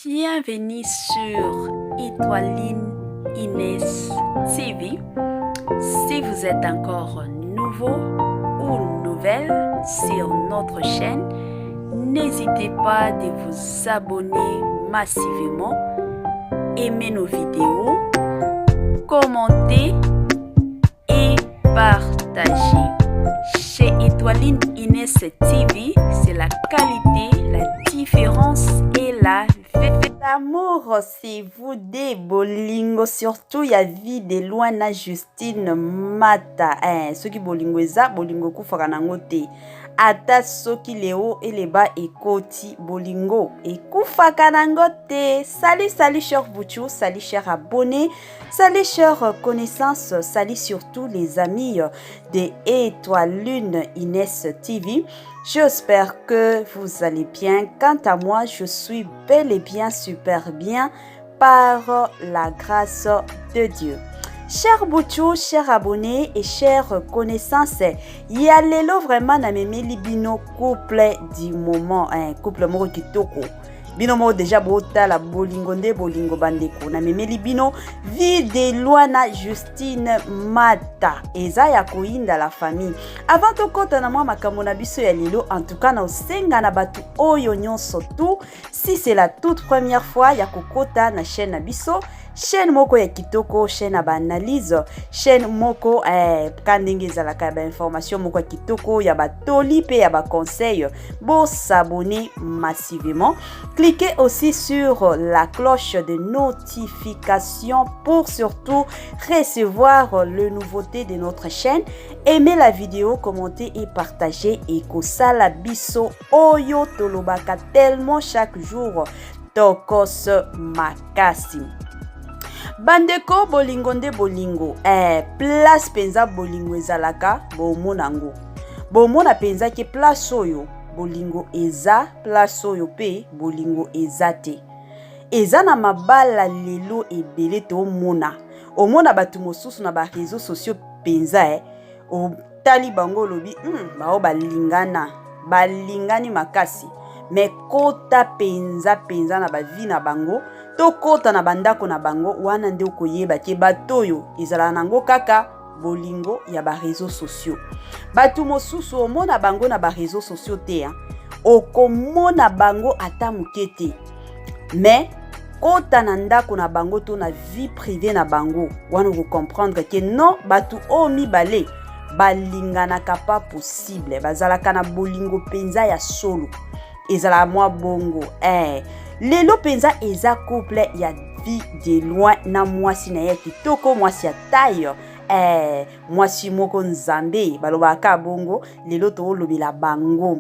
Bienvenue sur Étoiline Inès TV. Si vous êtes encore nouveau ou nouvelle sur notre chaîne, n'hésitez pas de vous abonner massivement, aimer nos vidéos, commenter et partager. Chez Étoiline Inès TV, c'est la qualité, la différence et la L'amour, c'est vous des bolingo, surtout ya vie de loin na Justine Mata. Eh, soki bolingo eza, bolingo ekufaka nango te. Ata soki leo eleba ekoti, bolingo ekufaka nango te. Salut, salut cher Bouchou, salut cher abonné. Salut chers connaissances, salut surtout les amis de Étoile Lune Inès TV. J'espère que vous allez bien. Quant à moi, je suis bel et bien super bien par la grâce de Dieu. Cher Bouchou, cher abonné et chers connaissances, ya lelo vraiment namemeli bino couple du moment, hein, couple moko kitoko. Bino moko deja botala bolingo nde bolingo bandeko. Namemeli bino vie de loin na Justine Mata. Eza ya koyinda la famille. Avant tokota na mwa makambo na biso ya lelo, en tout cas na osenga na bato oyo nyonso tout, si c'est la toute première fois ya kokota na chaîne na biso, chaîne moko ya kitoko, chaîne ya baanalyse, chaîne moko ka ndenge ezalaka ya bainformation moko ya kitoko, ya batoli mpe ya baconseil. Bosabonner massivement, cliquez aussi sur la cloche de notification pour surtout recevoir le nouveauté de notre chaîne. Aimez la vidéo, commentez et partagez. Et kosala biso oyo tolobaka tellement chaque jour, tokos makasi. Bandeko, bolingo nde bolingo, place mpenza bolingo ezalaka, bomona yango, bomona mpenza ke place oyo bolingo eza, place oyo mpe bolingo eza te. Eza na mabala lelo ebele tomona, omona bato mosusu na bareseau sociaux mpenza, otali bango olobi bao balingana, balingani makasi. Me kota mpenza mpenza na bavie na bango, tokota na bandako na bango, wana nde okoyeba ke bato oyo ezalaka nango kaka bolingo ya bareseau sociaux. Bato mosusu omona bango na bareseau sociaux te, okomona bango ata moke te, me kota na ndako na bango to na vie privée na bango, wana okocomprendre ke non, bato oyo mibale balinganaka pas possible, bazalaka na bolingo mpenza ya solo, ezalaka mwa bongo. Lelo mpenza eza couple ya vie de loin na mwasi na ye ya kitoko, mwasi ya taille, mwasi moko nzambe balobaka bongo. Lelo toolobela bango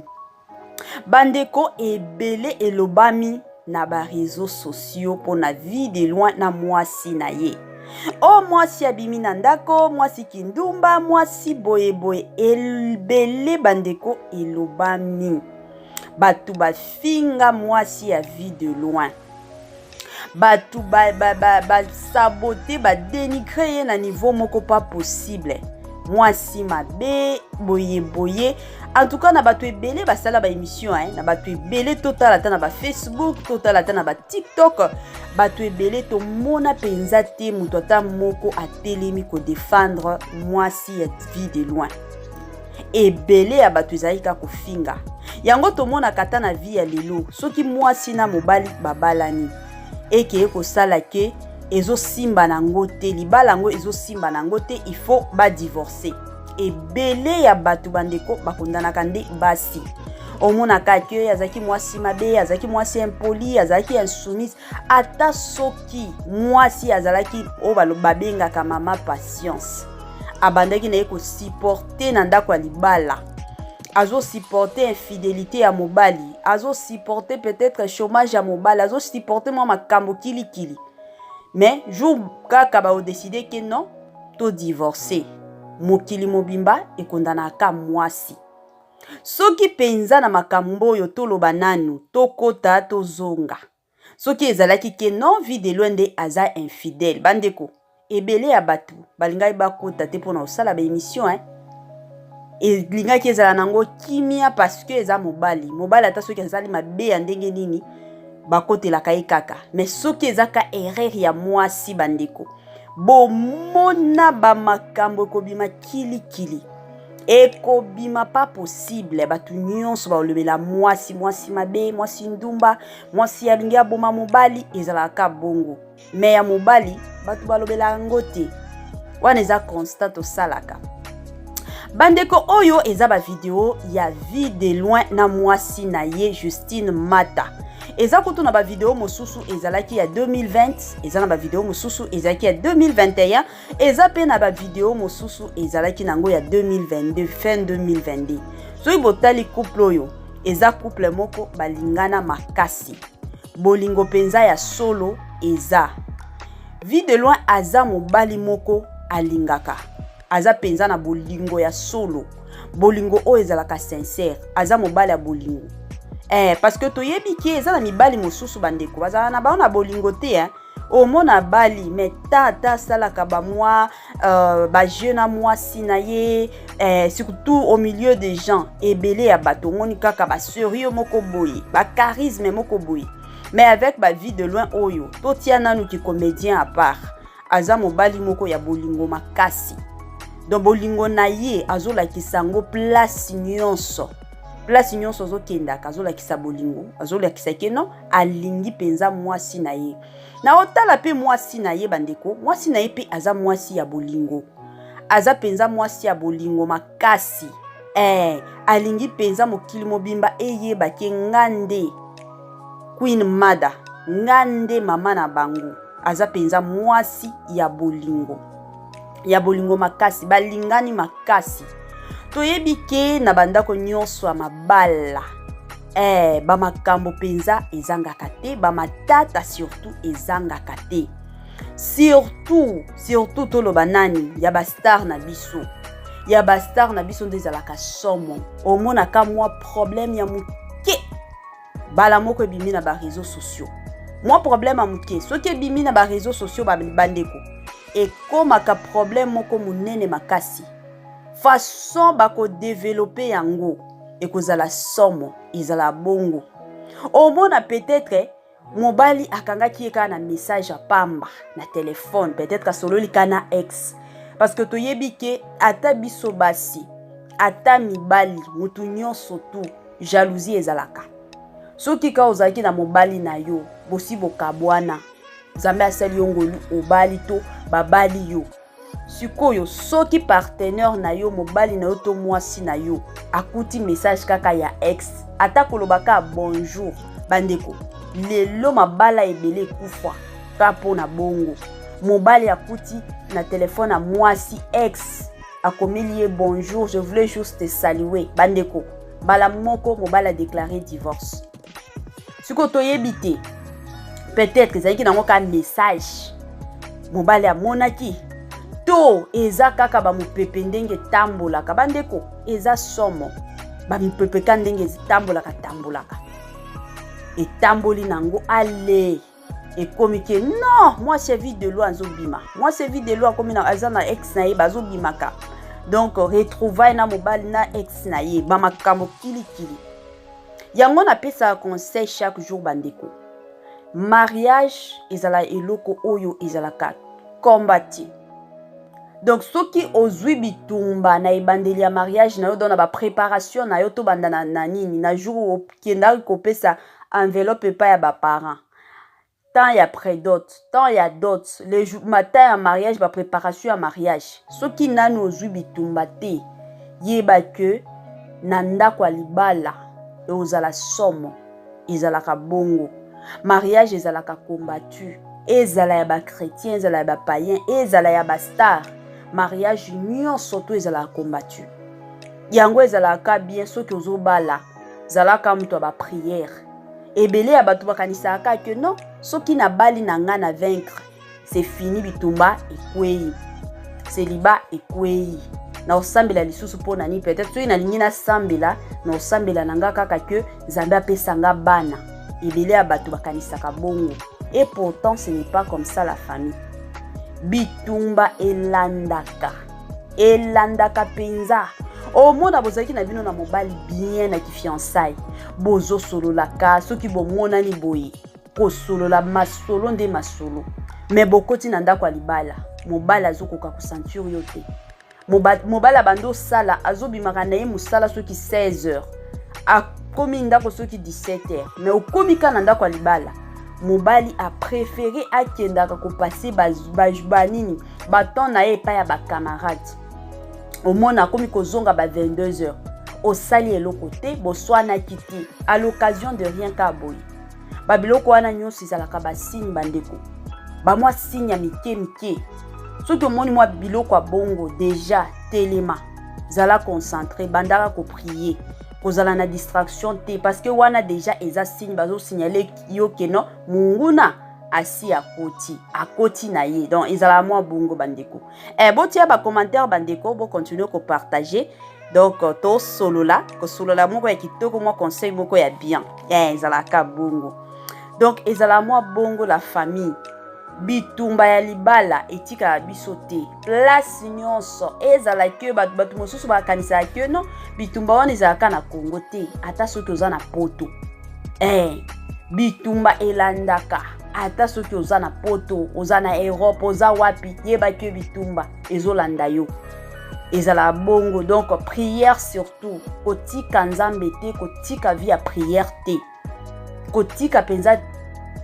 bandeko ebele elobami na bareseau sociaux mpona vie de loin na mwasi na ye. O mwasi abimi na ndako, mwasi kindumba, mwasi boyeboye, ebele bandeko elobami. Bato bafinga mwasi ya vie de loin, bato basabote, ba, ba, badénigre ye na niveau moko pas possible, mwasi mabe boyeboye. En tout cas na bato ebele basala baémission, na bato ebele totala ata na bafacebook, totala ata na batiktok, bato ebele tomona mpenza te moto ata moko atelemi kodefendre mwasi ya vie de loin. Ebele ya bato ezalaki kaka kofinga yango. Tomonaka ata na vie ya lelo, soki mwasi na mobali babalani, ekeye kosala ke ezosimba nango te, libala yango ezosimba nango te, il faut badivorce. Ebele ya bato bandeko bakondanaka nde basi. Omonaka ke azalaki mwasi mabe, azalaki mwasi impoli, azalaki insoumise. Ata soki mwasi azalaki oyo babengaka mama patience, abandaki na ye kosupporte na ndako ya libala, azosupporte infidélité ya mobali, azosupporte peut-être chômage ya mobali, azosupporte mwa makambo kilikili, mais jour kaka baodécider ke non, todivorce, mokili mobimba ekondanaka mwasi. Soki mpenza na makambo oyo toloba nanu, tokota tozonga, soki ezalaki ke non, vie de loin nde aza infidèle, bandeko ebele ya bato balingaki bakota te mpona kosala baémission, hein? Elingaki ezala nango kimia parce que eza mobali. Mobali ata soki azali mabe ya ndenge nini, Bakotelaka ye kaka. Mais soki eza ka erreur ya mwasi, bandeko, bomona bamakambo ekobima kilikili, ekobima pas possible. Bato nyonso balobela mwasi, mwasi mabe, mwasi ndumba, mwasi alingi aboma mobali. Ezalaka bongo, mais ya mobali bato balobela yango te. Wana eza constat tosalaka, bandeko. Oyo eza bavideo ya Vue de Loin na mwasi na ye Justine Mata. Eza kutu na bavideo mosusu ezalaki ya 2020, eza na bavideo mosusu ezalaki ya 2021, eza mpe na bavideo mosusu ezalaki nango ya 2022, fin 2022. Soki botali couple oyo, eza couple moko balingana makasi, bolingo mpenza ya solo. Eza Vue de Loin, aza mobali moko alingaka, aza mpenza na bolingo ya solo, bolingo oyo ezalaka sincère. Aza mobali ya bolingo, parce que toyebi ke eza na mibali mosusu, bandeko, bazala na bango na bolingo te, eh. Omona bali me tata asalaka bamwa bajeu na mwasi na ye, surtout au milieu des gens, ebele ya bato, omoni kaka basérieux moko boye, bacharisme moko boye. Mais avec baVue de Loin oyo, totia nanu ki comédien à part, aza mobali moko ya bolingo makasi. Donc bolingo na ye azolakisa yango place nyonso, place nyonso azokendaka, azolakisa bolingo, azolakisa ke non, alingi mpenza mwasi na ye. Na otala mpe mwasi na ye, bandeko, mwasi na ye mpe aza mwasi ya bolingo, aza mpenza mwasi ya bolingo makasi. Alingi mpenza mokili mobimba eyeba ke nga nde Queen Mother, nga nde mama na bango. Aza mpenza mwasi ya bolingo, ya bolingo makasi, balingani makasi. Toyebi ke na bandako nyonso ya mabala, bamakambo mpenza ezangaka te, bamatata surtout ezangaka te, surtout, surtout toloba nani, ya bastar na biso, ya bastar na biso nde ezalaka somo. Omonaka mwa problème ya moke, bala moko ebimi na baréseaux sociaux. Mwa problème ya moke, soki ebimi na baréseaux sociaux, bandeko, ekomaka problème moko monene makasi. Façon bakodévelopper yango ekozala somo, ezala bongo. Omona peut-être mobali akangaki ye kaka na message ya pamba na telefone, peut-être asololi kaka na ex, parce que toyebi ke ata biso basi, ata mibali, motu nyonso tu, jalousie ezalaka. Soki kaka ozalaki na mobali na yo, bosi bokabwana, Nzambe asali yo ngolu, obali to babali yo, sikoyo soki partenaire na yo, mobali na yo to mwasi na yo, akuti message kaka ya ex, ata koloba kaka bonjour, bandeko, lelo mabala ebele ekufa kaka mpo na bongo. Mobali akuti na telefone ya mwasi ex akomeli ye: "Bonjour, je voulais juste te saluer." Bandeko, mbala moko mobali adéclarer divorce. Sikoyo toyebi te, peut-être ezalaki nango kaka message mobali amonaki, to eza kaka bamopepe ndenge etambolaka. Bandeko, eza somo, bamipepe ka ndenge etambolaka tambolaka, etamboli nango ale ekomi ke non, mwasi ya Vue de Loin azobima, mwasi ya Vue de Loin akomi aza na ex na ye, bazobimaka. Donc retrouvaille na mobali na ex na ye, bamakambo kilikili. Yango napesaka conseil chaque jour, bandeko, mariage ezala eloko oyo ezalaka combat. Donc soki ozwi bitumba na ebandeli ya mariage na yo, donc na bapréparation na yo, tobanda na nini, na jour okendaki kopesa enveloppe epai ya baparent, temps ya prédot, temps ya dot, le jour matin ya mariage, bapréparation ya mariage, soki nanu ozwi bitumba te, yeba ke na ndako ya libala ozala somo. Ezalaka bongo, mariage ezalaka combattu, ezala ya bachrétien, ezala ya bapayen, ezala ya bastar, mariage nyonso to ezalaka combattu. Yango ezalaka bien soki ozobala, zalaka moto ya baprière. Ebele ya bato bakanisaka ke non, soki nabali na nga na vaincre, c'est fini, bitumba ekwei, célibat ekwei, na osambela lisusu mpo na nini? Peut-être soki nalingi nasambela, na osambela na nga kaka ke Nzambe apesa nga bana. Ebele ya bato bakanisaka bongo, et pourtant ce n'est pas comme ça. La famille, bitumba elandaka, elandaka mpenza. Omona bozalaki na bino na mobali bien na kifiançailles, bozosololaka, soki bomonani boye. Kosolola masolo nde masolo. Mais bokoti na ndako ya libala, mobali azokoka kosentir yo te. Mobali abandi osala, azobimaka na ye mosala soki 16 heures, akomi ndako soki 17 heures, mais okomi kaka na ndako ya libala, mobali apréféré akendaka kopase banini batemps na ye epai ya bacamarade. Omona akomi kozonga ba 22 heures, osali eloko te, boswanaki te, à l'occasion de rien ka boye. Babiloko wana nyonso ezalaka basigne, bandeko, bamwa signe ya mike mike. Soki omoni mwa biloko ya bongo, déjà telema, zala concentré, bandaka koprier, kozala na distraction te, parce que wana déjà eza signe, bazosignaler yo ke non, monguna asi akoti, akoti na ye. Donc ezala mwa bongo, bandeko. Botia bacommentaire, bandeko, bocontinue kopartager. Donc tosolola, kosolola moko ya kitoko, mwa conseil moko ya bien. Ezalaka bongo. Donc ezala mwa bongo, la famille. Bitumba ya libala etikala biso te place nyonso. Ezala ke bato mosusu bakanisaka ke non, bitumba wana ezalaka na Congo te. Ata soki oza na Poto, bitumba elandaka. Ata soki oza na Poto, oza na Europe, oza wapi, yebaki yo bitumba ezolanda yo. Ezala bongo. Donc prière surtout, kotika Nzambe te, kotika vie ya prière te, kotika mpenza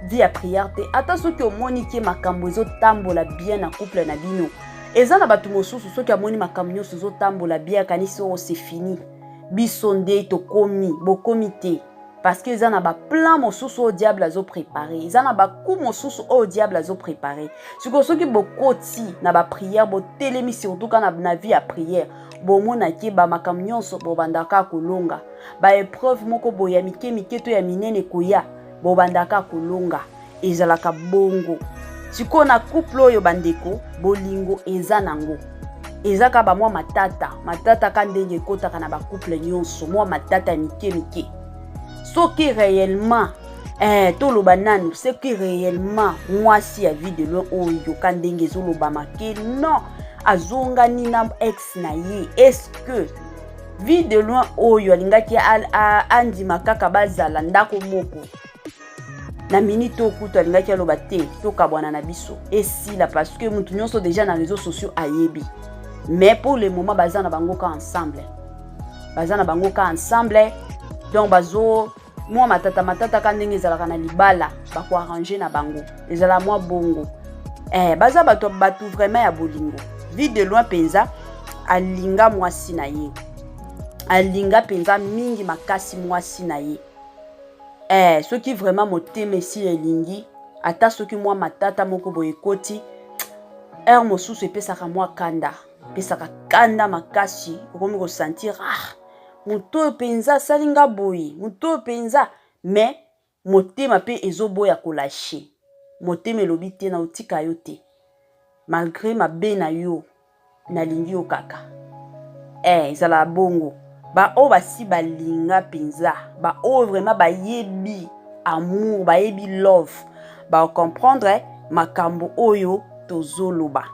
vie ya prière te. Ata soki omoni ke makambo ezotambola bien na couple na bino, eza na bato mosusu, soki amoni makambo nyonso ezotambola bien, akanisi oyo c'est fini, biso nde tokomi. Bokomi te, parce que eza na baplan mosusu oyo diable azoprépare, eza na bacoup mosusu oyo diable azoprépare. Sikoyo soki bokoti na baprière, botelemi surtout ka na vie ya prière, bomonaki bamakambo nyonso bobandaka kolonga. Baépreuve moko boye ya mike mike to ya minene koya, bobandaka kolonga. Ezalaka bongo. Sikoyo na couple oyo, bandeko, bolingo eza nango, eza kaka bamwa matata matata, ka ndenge ekɔtaka na bacouple nyonso, mwa matata ya mike mike. Soki réellement, toloba nanu, soki réellement mwasi ya Vie de Loin oyo, ka ndenge ezolobama ke non, azongani na ex na ye, est-ce que Vie de Loin oyo alingaki andima kaka bazala ndako moko? Na minute oyo kutu alingaki aloba te, tokabwana na biso, esila, parce que motu nyonso déjà na réseaux sociaux ayebi. Mais pour le moment baza na bango ka ensemble, baza na bango ka ensemble. Donc bazo mwa matata matata, ka ndenge ezalaka na libala, bakoarranger na bango, ezala mwa bongo. Baza bato vraiment ya bolingo. Vie de Loin mpenza alinga mwasi na ye, alinga mpenza mingi makasi mwasi na ye. Soki vraiment motema esi elingi, ata soki mwa matata moko boye ekoti, heure mosusu epesaka mwa kanda, epesaka kanda makasi, okomi kosentir: ah, moto oyo mpenza asali nga boye, moto oyo mpenza. Mais motema mpe ezoboya kolâcher. Motema elobi te, na otika yo te, malgré mabe na yo, nalingi yo kaka. Ezala bongo. Baoyo basi balinga mpenza, baoyo vraiment bayebi amour, bayebi love, bacomprendre makambo oyo tozoloba.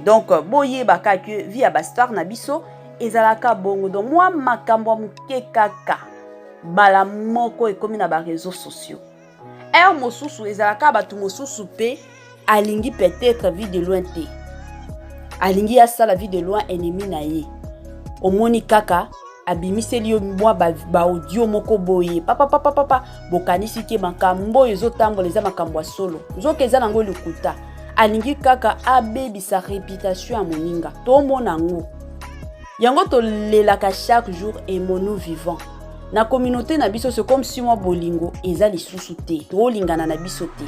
Donc boyebaka ke vie ya bastar na biso ezalaka bongo. Donc mwa makambo ya moke kaka, mbala moko ekomi na baréseaux sociaux. Heure mosusu ezalaka bato mosusu mpe alingi peut-être Vie de Loin te, alingi asala Vie de Loin ennemi na ye. Omoni kaka abimiseli yo mwa baaudio ba moko boye, papapapapa, bokanisi ke makambo oyo ezotambola eza makambo ya solo, nzoka eza nango lokuta. Alingi kaka abebisa réputation ya moninga. Tomona yango, yango tolelaka chaque jour: aimons-nous vivant. Na communauté na biso, c'est comme si mwa bolingo eza lisusu te, tolingana na biso te.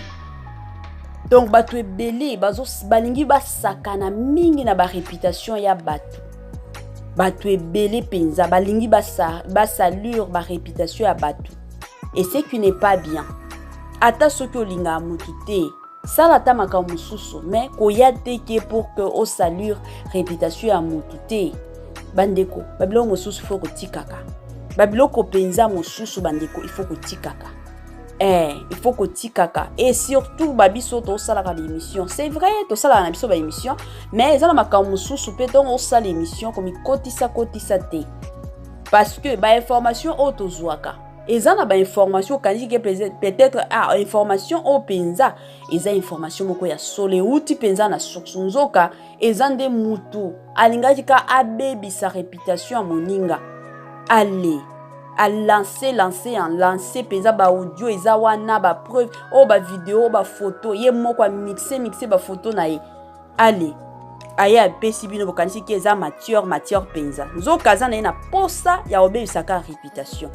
Donc bato ebele balingi basakana mingi na baréputation ya bato. Bato ebele mpenza balingi basalir baréputation ya bato, et ce qui n'est pas bien. Ata soki olingaka motu te, sala ata makambo mosusu, mais koya te ke pour que osalir réputation ya motu te. Bandeko, babiloko mosusu faut kotikaka, babiloko mpenza mosusu, bandeko, il faut kotikaka. Il faut kotikaka. Et surtout babiso tosalaka baémission, c'est vrai, tosalaka na biso baémission, mais eza na makambo mosusu mpe, ntongo osala émission, komikotisa kotisa te, parce que bainformation oyo tozwaka Eza na ba information okanisi ke peut-être ah, information oyo mpenza eza information moko ya solo euti mpenza na source, nzoka eza nde mutu alingaki ka abebisa reputation ya moninga. Ale alance lance en lance mpenza baaudio eza wana, bapreuve oyo, bavideo, bafoto, ye moko amixe mixe bafoto na ye. Ale aye apesi bino, bokanisi ke eza matière matière mpenza, nzoka aza na ye na posa ya kobebisaka réputation.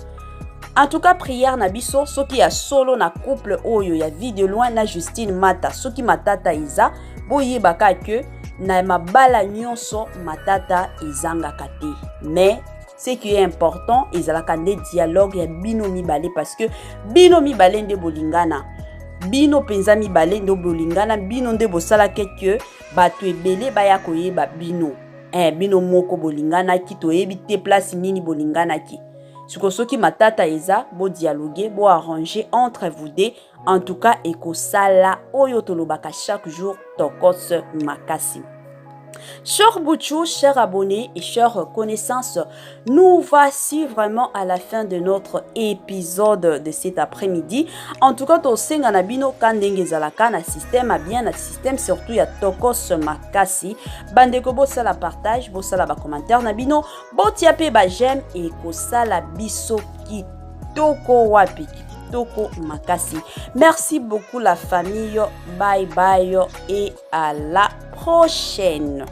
En tout cas, prière na biso, soki ya solo na couple oyo ya Vie de Loin na Justine Mata, soki matata eza, boyebaka ke na mabala nyonso matata ezangaka te. Mais ce qui est important ezalaka nde dialogue ya bino mibale, parce que bino mibale nde bolingana, bino mpenza mibale nde bolingana, bino nde bosalaki ke bato ebele baya koyeba bino. Bino moko bolinganaki, toyebi te place nini bolinganaki. Siko soki matata eza, bodialogue, boarrange entre vous deux. En tout cas, ekosala oyo tolobaka chaque jour, tokos makasi. Cher Bouchou, chers abonnés et chères connaissances, nous voici vraiment à la fin de notre épisode de cet après-midi. En tout cas, tosenga na bino ka ndenge ezalaka na système bien, na système surtout ya tokos makasi. Bandeko, bosala partage, bosala ba commentaire na bino, botia pe ba j'aime ekosala biso kitoko wapi kitoko makasi. Merci beaucoup la famille. Bye bye et à la prochaine.